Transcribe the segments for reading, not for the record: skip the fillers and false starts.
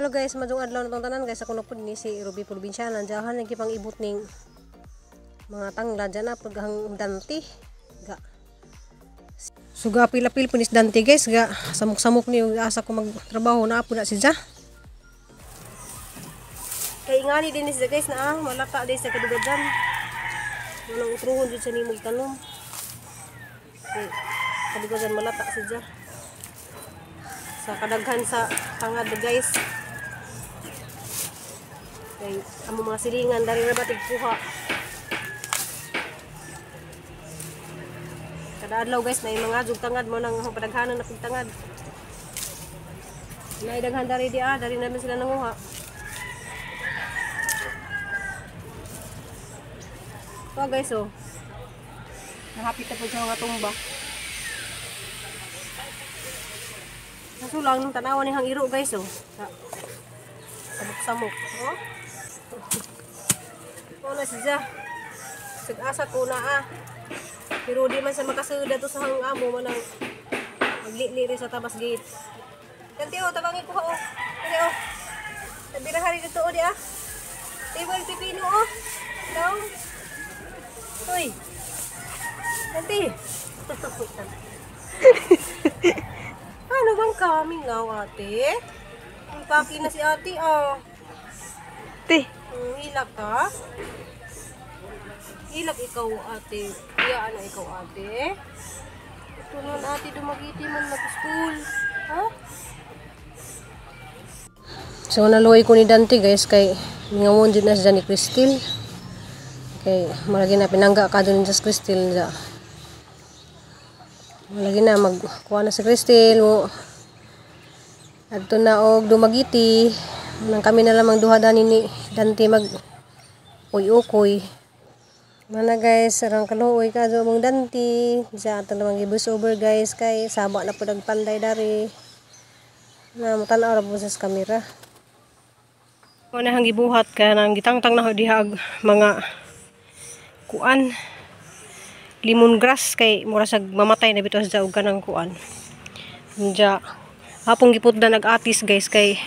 Hello guys, madung adlaw na tong tanan guys. Ako na pud ni si Ruby Probinsyana. Diyan nagipang ibot ning mga tangla dyan na paghang Dante. Ga. So ga pila-pil po ni Dante guys, ga samok-samok ni asa ko magtrabaho na po na siya. Kay ngani din siya guys na malata din sa kadugadan. Manang utruhon jud sa nimog tanom. Kay kadugadan malata siya. Sa kadaghan sa tangad guys. Kay amo mga silingan dari ra ba tigkuha. Kada adlaw guys na mga jug tangad mo nang padaghanan na pagtangad. Naay daghan dari di dari namin sila nanguha. So guys oh. Nahapit na po siya nga tumba. Kaso lang nung tanawan ni hang iro guys oh. Samok-samok oh. Wala siya. Sag-asa ko na ah. Pero di man sa makasuda to sa hang amo manang maglili rin sa tabas gate. Ganti oh, tabangi ko oh. Dali oh. Tabira hari dito oh di ah. Table pipino oh. Daw. Hoy. Ganti. Ano bang kaming ngaw ate? Ang paki na si ate oh. Te. Hilak ka? Hilak ikaw ate. Iya ano ikaw ate? Ito nun ate Dumaguete man mag-school. Ha? So naluoy ko ni Dante guys kay mingamon jud na siya ni Cristel. Kay malagi na pinangga ka dun sa Cristel ja. Malagi na magkuha na si Cristel mo. Adto na og Dumaguete. Nang kami na lamang duha dani ni Dante mag uy-ukoy. Mana guys, sarang kaluoy ka do mong Dante. Diya ato namang i-voice over guys kay saba na pud ang panday dari. Na matan-aw ra po sa kamera. Mo na hang gibuhat kay nang gitangtang na diha og mga kuan lemongrass kay mura sag mamatay na bitaw sa og kanang kuan. Diya hapong giputdan nag-atis guys kay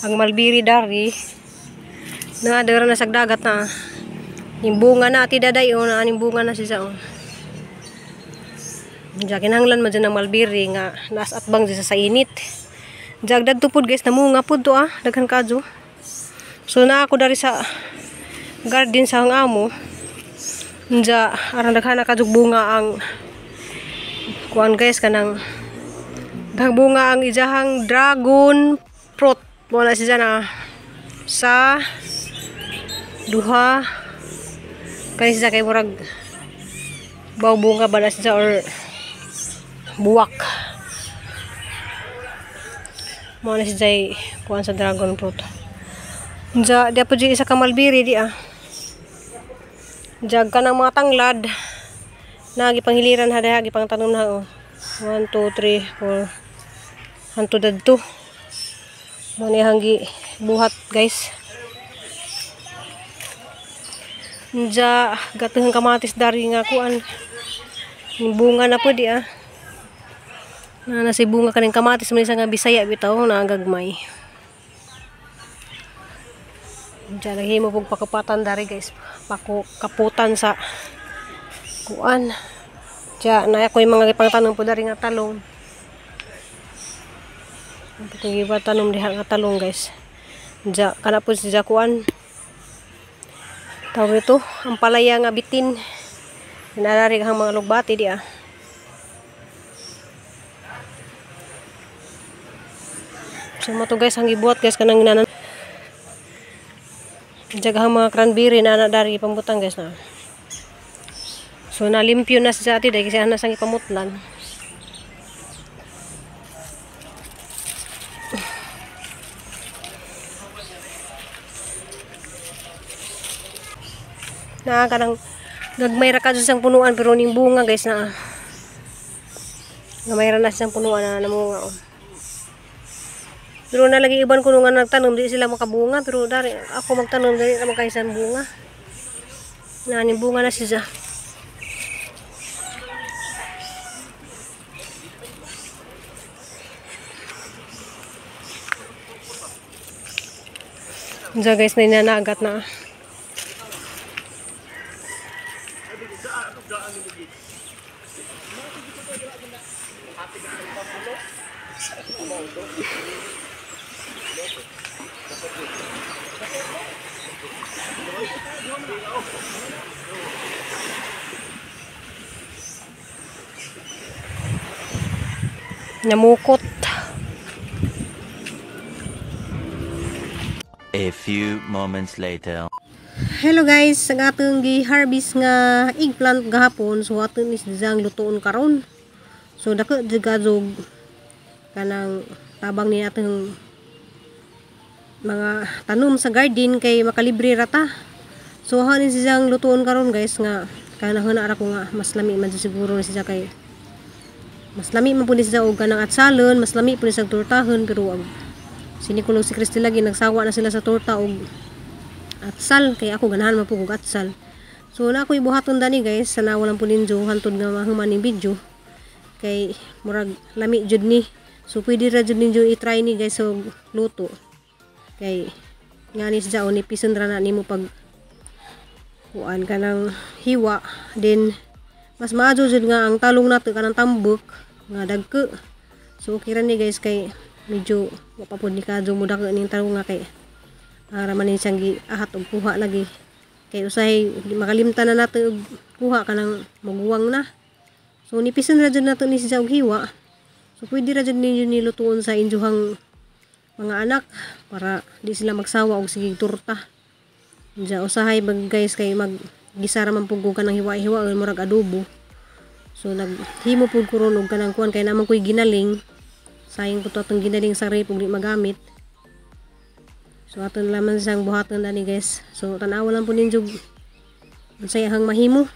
ang malbiri dari na dara na sag dagat na. Yung bunga na ati daday o na aning bunga na siya o. Diya kinahanglan man dyan ang malbiri nga naas atbang dyan sa init. Diya dagto pod guys namunga pod to ah daghan kadyo. So na ako dari sa garden sa ang amo. Diya aron daghan na kadyo bunga ang kuan guys kanang daghang bunga ang ijahang dragon fruit. Wala siya na sa duha kani siya kay murag baw bunga ba na siya or buwak. Mo na siya kuan sa dragon fruit. Diya di po isa ka malbiri di ah. Diya kanang mga tanglad na gipanghiliran ha diha gipangtanom na oh. 1 2 3 4 hanto dadto. Mo ni hanggi buhat guys. Diya gatuhang kamatis dari nga kuan. Yung bunga na po di ah. Na nasi bunga kaning kamatis man isa nga Bisaya bitaw na gagmay. Diya naghimo pug pakapatan dari guys. Pako kaputan sa kuan. Diya na ako yung mga gipangtanom po dari nga talong. Ang iba tanom diha nga talong guys. Diya kana po siya kuan. Tawag ito, ang palaya nga bitin. Pinarari ang mga lugbati di ah. So mo to guys ang gibuhat guys kanang nanan. Diya ang mga cranberry na dari pambutang guys na. So nalimpyo na siya ati dahil kasi ana sang ipamutlan. Na kanang gagmay ra kadto sang punuan pero ning bunga guys na. Gamay ra na siyang punuan na namunga oh. Pero na lagi iban kuno nga nagtanom di sila makabunga pero dari ako magtanom dali ra makaisan bunga. Na ning bunga na siya. Diyan guys, nananagat na. Namukot. A few moments later. Hello guys, ang atong gi-harvest nga eggplant gahapon, so atong is diyang lutoon karon. So dako jud kadtog kanang tabang ni atong mga tanom sa garden kay makalibre ra ta. So hanin siyang lutoon karon guys nga kanahon na ra ko nga mas lami man siguro ni siya kay mas lami man pud ni siya og kanang atsalon, mas lami pud ni sa tortahon, pero ang sinikulong si Christy lagi nagsawa na sila sa torta og atsal kay ako ganahan man pud og atsal. So na ako'y buhaton dani guys, sana walang pud ninyo hantod nga mahuman ning video kay murag lami jud ni. So pwede ra jud ninyo i-try ni guys og luto. Kay nga ni siya o nipison ra na nimo pag kuan kanang hiwa, then mas maayo jud nga ang talong nato kanang tambok nga dagko. So okay ra ni guys kay medyo wa pa pud ni kadto mo dako ning talong nga kay ara man ni siyang giahat og kuha lagi kay usahay makalimtan na nato og kuha kanang maguwang na. So nipisan ra jud nato ni siya og hiwa. So pwede ra jud ninyo nilutuon sa inyohang mga anak para di sila magsawa og sige torta. Diya usahay bag guys kay mag gisa ra man pud ko kanang hiwa-hiwa murag adobo. So naghimo pud ko ron og kanang kuan kay naman koy ginaling. Sayang po to atong ginaling sa rep ug di magamit. So aton laman siyang buhaton dani guys. So tan-awa lang po ninyo unsay ahang mahimo.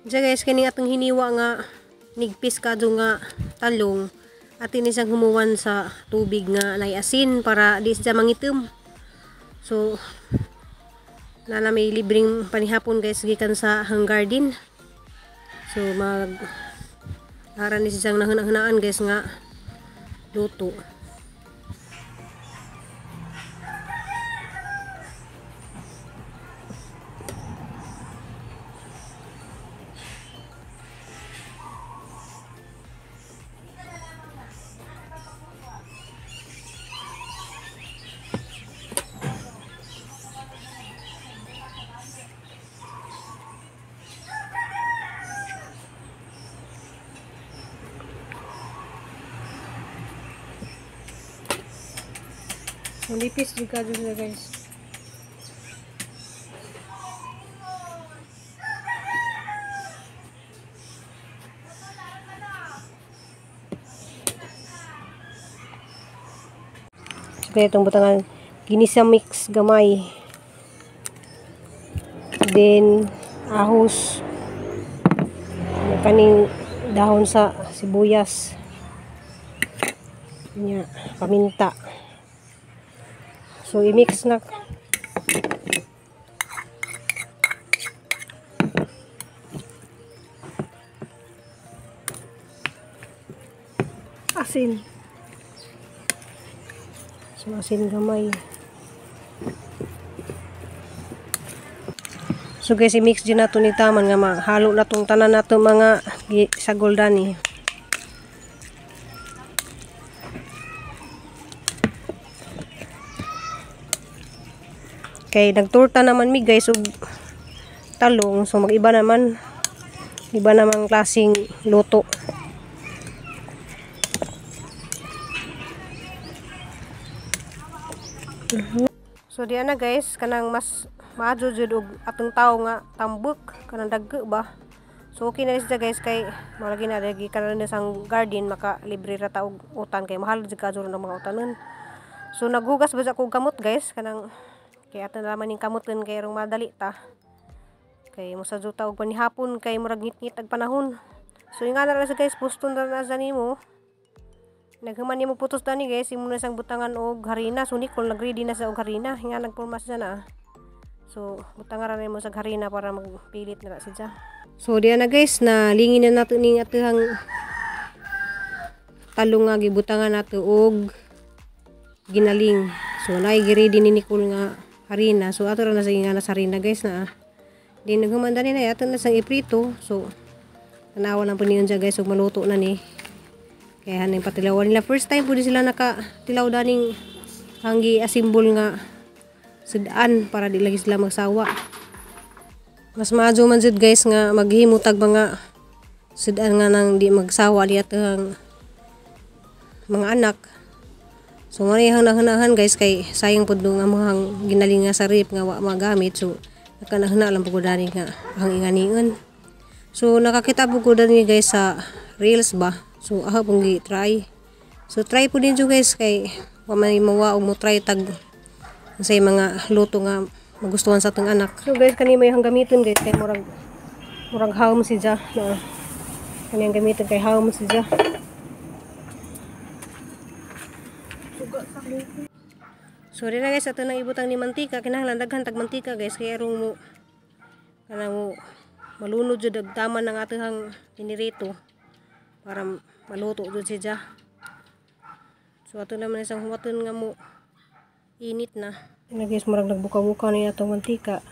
Diya guys, kini atong hiniwa nga nigpis kadto nga talong, atin ni siyang humuwan sa tubig nga nay asin para di siya mangitim. So nana may libreng panihapon guys gikan sa hang garden. So mag ara ni siyang nahuna-hunaan guys nga luto. Nipis juga juga guys. So kaya itong butangan ginisa mix gamay, then ahos, kaning dahon sa sibuyas nya, paminta. So i-mix na. Asin. So asin gamay. So guys, i-mix din nato ni taman nga mahalo na tong tanan nato mga sagol dani. Kay nagtorta naman mi guys og talong, so mag-iba naman, iba namang klaseng luto. So diyan na guys, kanang mas maadyo jud og atong tawo nga tambok kanang dagko ba. So okay na siya guys kay malagi na lagi karon sa garden maka libre ra ta og utan kay mahal jud kadto ng mga utanon. So naghugas ba sa kog kamot guys kanang kay ato na naman ning kamuton kay rong madali ta. Kay mosadyo ta og panihapon kay murag ngit-ngit ag panahon. So inga na ra sa guys, puston ra na sa nimo. Naghuman nimo putos dani guys, imo na sang butangan og harina. So Nicole nagready na sa og harina, hinga nagpurmas na na. So butangan ra nimo sa harina para magpilit na ra siya. So diya na guys, na lingin na nato ning atuhang talong nga gibutangan nato og ginaling. So naay gi-ready ni Nicole nga harina. So ato ra na sa ingana sa harina guys na. Di naghuman dani na ato na sang iprito. So tanawa lang po niyon siya guys, ug maluto na ni. Kaya haning patilawan nila. First time po di sila nakatilaw daning hanggi assemble nga sudan para di lagi sila magsawa. Mas maadyo man jud guys nga maghimutag mga sudan nga nang di magsawa di atong mga anak. So mo ni hanahan guys kay sayang pud nga among ginaling nga sa rep nga wa magamit. So nakanahna lang pud dani nga ang inganion. So nakakita pud ko dani guys sa reels ba. So ako pong gi-try. So try po ninyo guys kay wa may mawa og mo try tag sa mga luto nga magustuhan sa atong anak. So guys kani may hang gamiton guys kay murag murag hawm si ja na. Kani ang gamiton kay hawm si ja. So rin na guys ato nang ibutang ni mantika, kinahanglan daghan tag mantika guys kay arong mo kanang mo malunod jud og taman ang atohang pinirito para maluto jud siya. So ato naman isang huwaton nga mo init na. Ano guys, murag nagbuka-buka na atong mantika.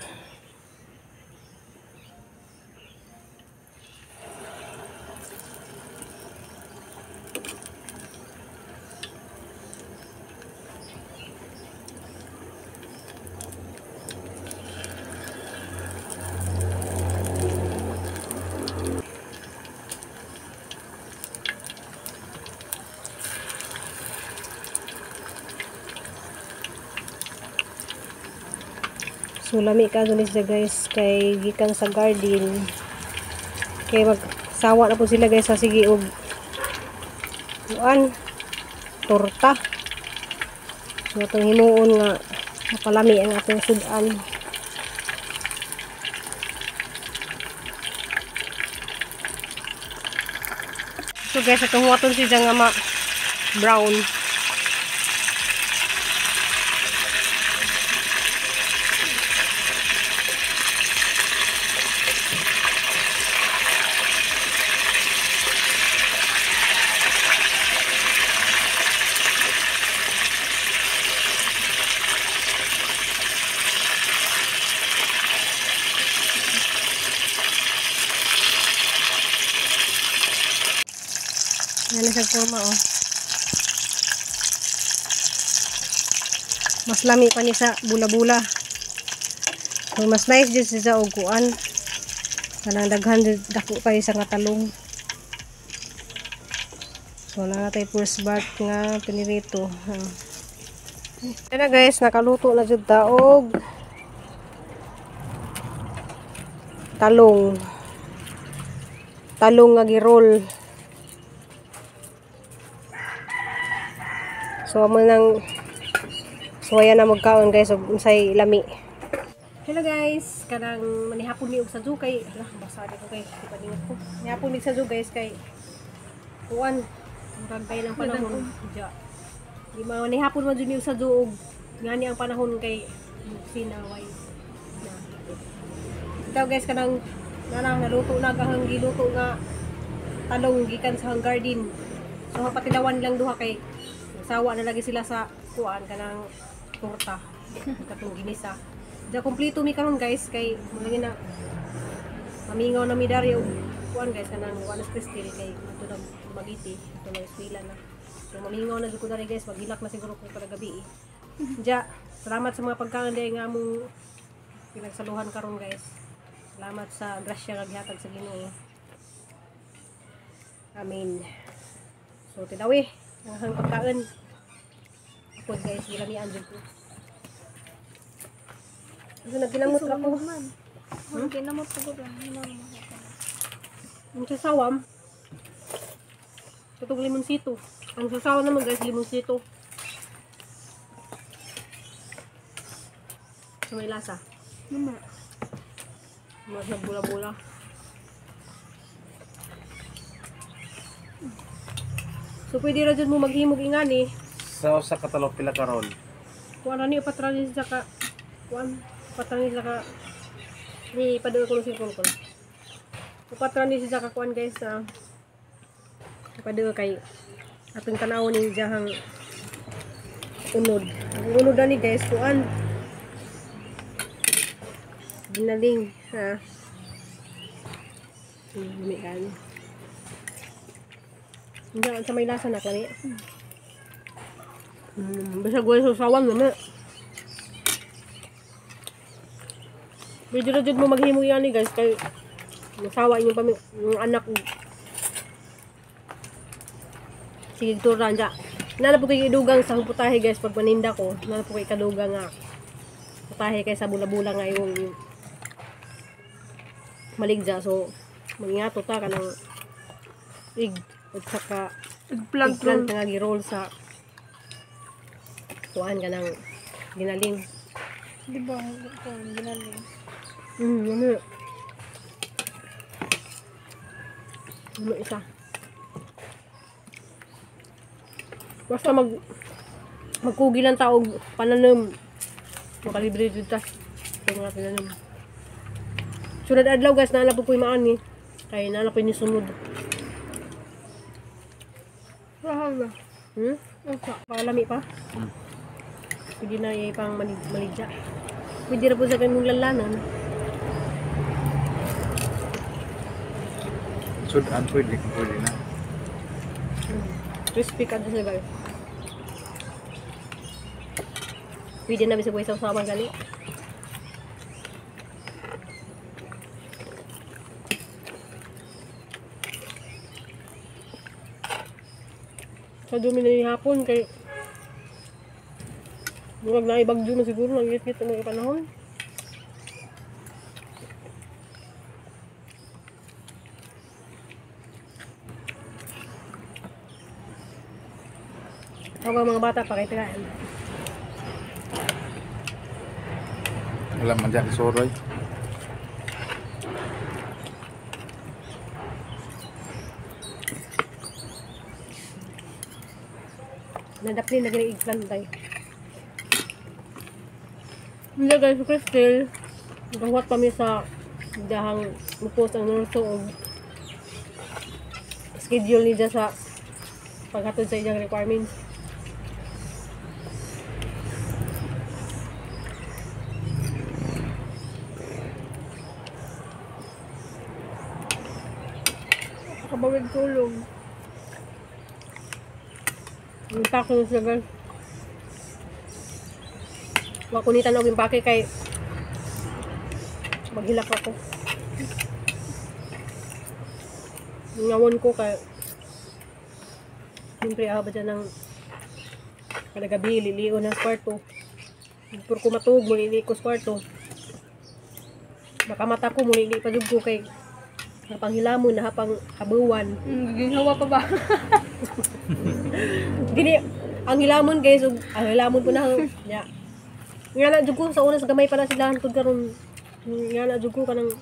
So lami ka dun siya guys kay gikan sa garden. Kay magsawa na po sila guys sa sige og kuan torta. So atong himuon nga mapalami ang atong sudan. So guys atong huwaton siya nga ma brown. Yan sa forma oh. Mas lami pa ni sa bula-bula. So, mas nice jud siya og kuan. Kanang daghan dako pa sa nga talong. So na natay first batch nga pinirito. Yan na guys, nakaluto na jud ta og talong. Talong nga gi-roll. So amo nang suwaya na magkaon guys og unsay lami. Hello guys, kanang manihapon mi og sa kay ala basa di ko kay ipadingot ko. Nihapon mi sa guys kay kuan murag kay ng panahon. Ja. Di ma nihapon man jud mi og sa og ngani ang panahon kay sinaway na. Ito guys kanang nanang naluto na gahang giluto nga talong gikan sa garden. So patilawan lang duha kay sawa na lagi sila sa kuan kanang torta katong ginisa. Diya kompleto mi karon guys kay mulagi na mamingaw na mi dari og kuan guys kanang kuan sa Cristel kay adto na magiti adto na eskwela na. So mamingaw na jud ko dari guys, maghilak na siguro ko kada gabi. Diya salamat sa mga pagkaon dai nga among pinagsaluhan karon guys. Salamat sa grasya nga gihatag sa Ginoo. Amen. So tidawi ang pagkaon. Ako guys, gilamian jud ko. Ano nagkinamot ka ko? Kinamot ko ba? Ang sasawam. Itong limonsito. Ang sasawa naman guys, limonsito. So may lasa. Mama. Mas nagbula-bula. So pwede ra jud mo maghimog ingani. Sa usa ka talong pila karon? Kuan ani patra ni sa ka kuan Upat ni sila ka ni paduol ko ng cellphone ko. Upat ni sila ka kuan guys na paduol kay atong tanaw ni jahang unod. Ang unod na ni guys kuan. Ginaling ha. Lami kan. Hindi sa may lasa na kani. Basta gawin sa usawan naman. Medyo na dyan mo maghimo yan eh guys kay masawa inyong yung anak. Sige turan dya. Nana po kayo idugang sa putahe guys pag maninda ko. Nana po kayo kadugang nga putahe kay sa bula-bula nga yung maligja. So mangingato ta kanang egg at saka Eggplant eggplant roll. nga gi-roll sa kuan kanang ginaling. Di ba? Kuan, ginaling. Yummy. Yummy isa. Basta magkugi lang tao pananom. Makalibre dito ta. Sa mga pananom. Sunod adlaw guys, naala po ko'y maani. Kaya naala po ni sunod. Rahal ba? Hmm? Usa. Palami pa. Pwede na ipang maligya. Pwede na po sa kanyang lalanan. Sudan pwede, pwede na. Crispy ka siya guys. Pwede na bisag sa usawan gani. Sa dumi na yung hapon kay murag na ibagyo man siguro nang ngit-ngit ang mga panahon. Ako mga bata pa kay tirahan. Wala man dyan soroy. Nadapli na gini eggplant tay. Hindi guys, Crystal. Gahuwat pa mi sa dahang mupos ang nurso og schedule niya sa paghatod sa iyang requirements. Kabawid tulog. Impake na siya guys. Wa kunitan og impake kay maghilak ako. Ngawon ko kay siyempre ako ba dyan ng kada gabi, liligo ng kwarto. Puro ko matuog, mulili ko sa kwarto. Makamata ko, mulili pa jud ko kay napanghilamon, nahapang habuwan. Ginhawa pa ba? Gini, ang hilamon guys, ug ang hilamon po na. Ya. Nga na jud ko sa una sa gamay pa na sila hantod karon. Nga na jud ko kanang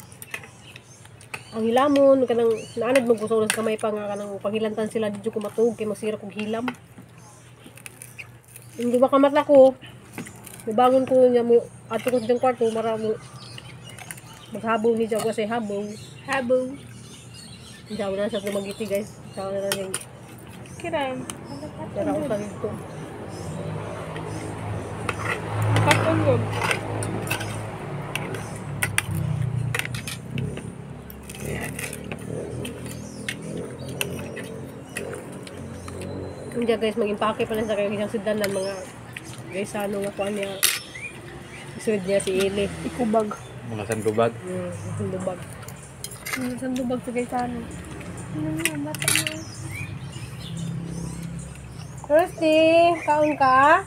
ang hilamon kanang naanad mo ko sa una sa gamay pa nga kanang panghilantan sila di jud ko matuog kay masira kog hilam. Hindi ba kamatla ko? Mubangon ko niya mo adto ko sa diyang kwarto mara mo maghabol ni Jawa sa habol. Habol. Jawa na siya lumagiti guys. Jawa na lang. Kiray. Pero ako sa dito. Katungog. Hindi guys, mag-impake pala sa kayo isang sudanan mga guys, ano nga kuan niya. Isud niya si Ili. Ikubag. Mga sandubag. Sandubag. Sandubag sa Gaetano. Ano nga, bata mo. Kirsty, kaon ka?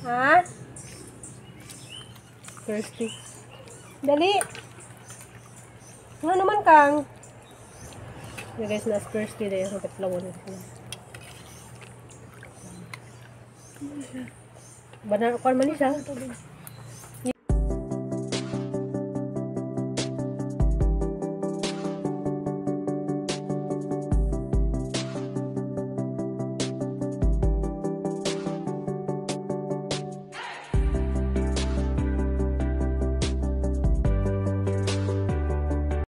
Ha? Kirsty. Dali! Ano naman kang? Yeah, guys, nas Kirsty dahil sa katlawon. Bana, kuan man siya.